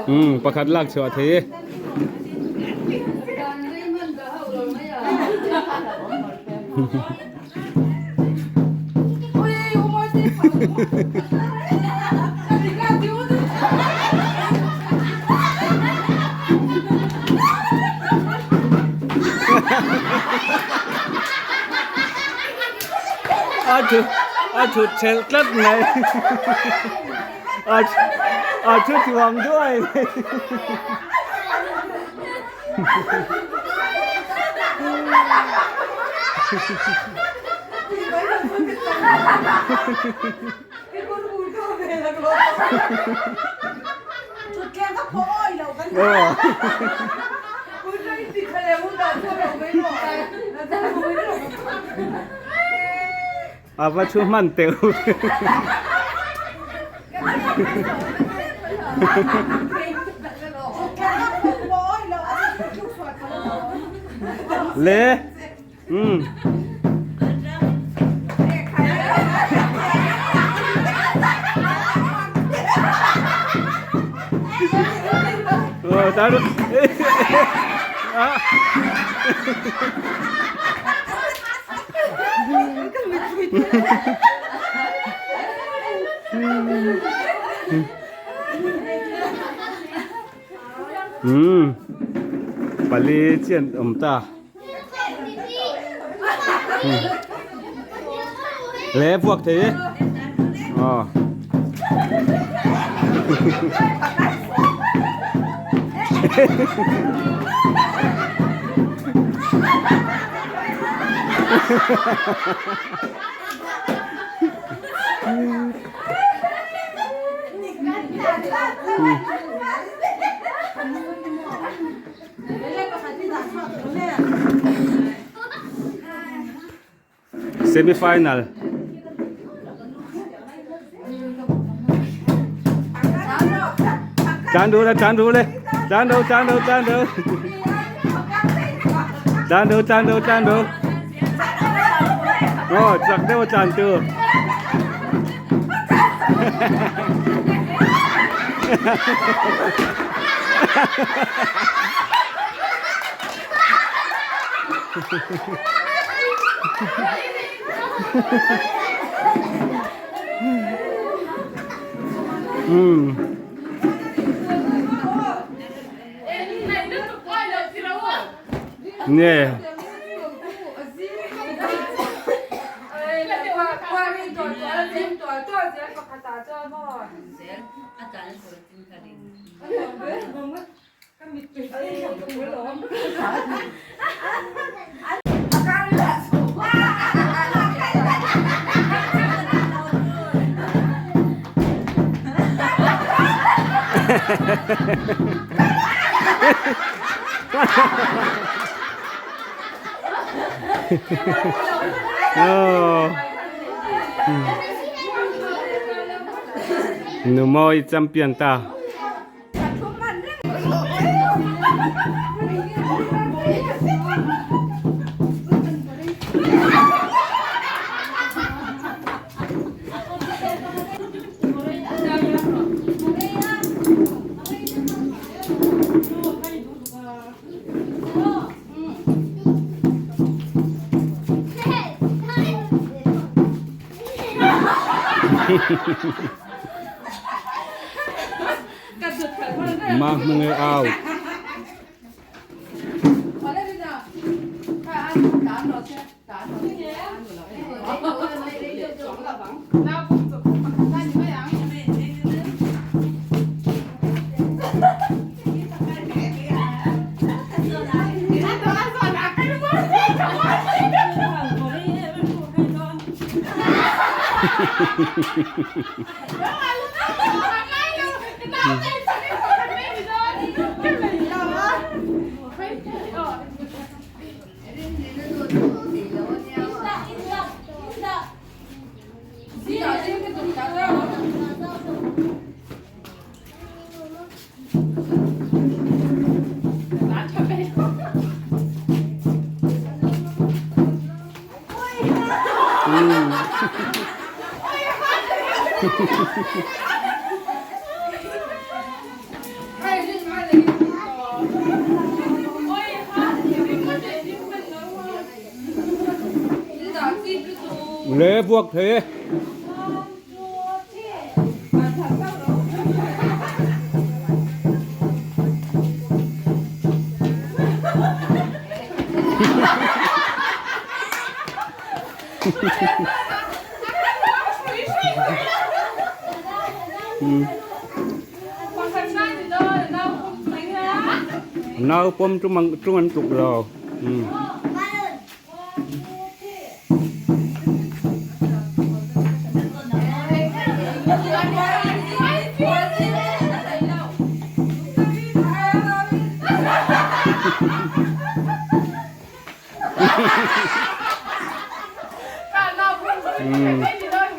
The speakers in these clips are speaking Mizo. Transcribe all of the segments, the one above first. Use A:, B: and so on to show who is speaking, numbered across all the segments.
A: Umm pakhat lak chhuah thei e. A thut a thut thelh tlat mai a a thu thuam duai mai. A va thu hman teuh. Le. Um. Ờ, ta được. À. Umm pali chian awm ta le vuak thei e aw Semi final. Tlan duh le tlan duh le tlan duh tlan duh tlan duh tlan duh tlan duh tlan duh aw chak deuh a tlan tu Umm. Nge. Oh. Numawi champion ta. Ma hmung e au. Le vuak thei e. Nau pawm chung an tluk lo.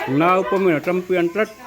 A: Nau pawmin a champion tlat.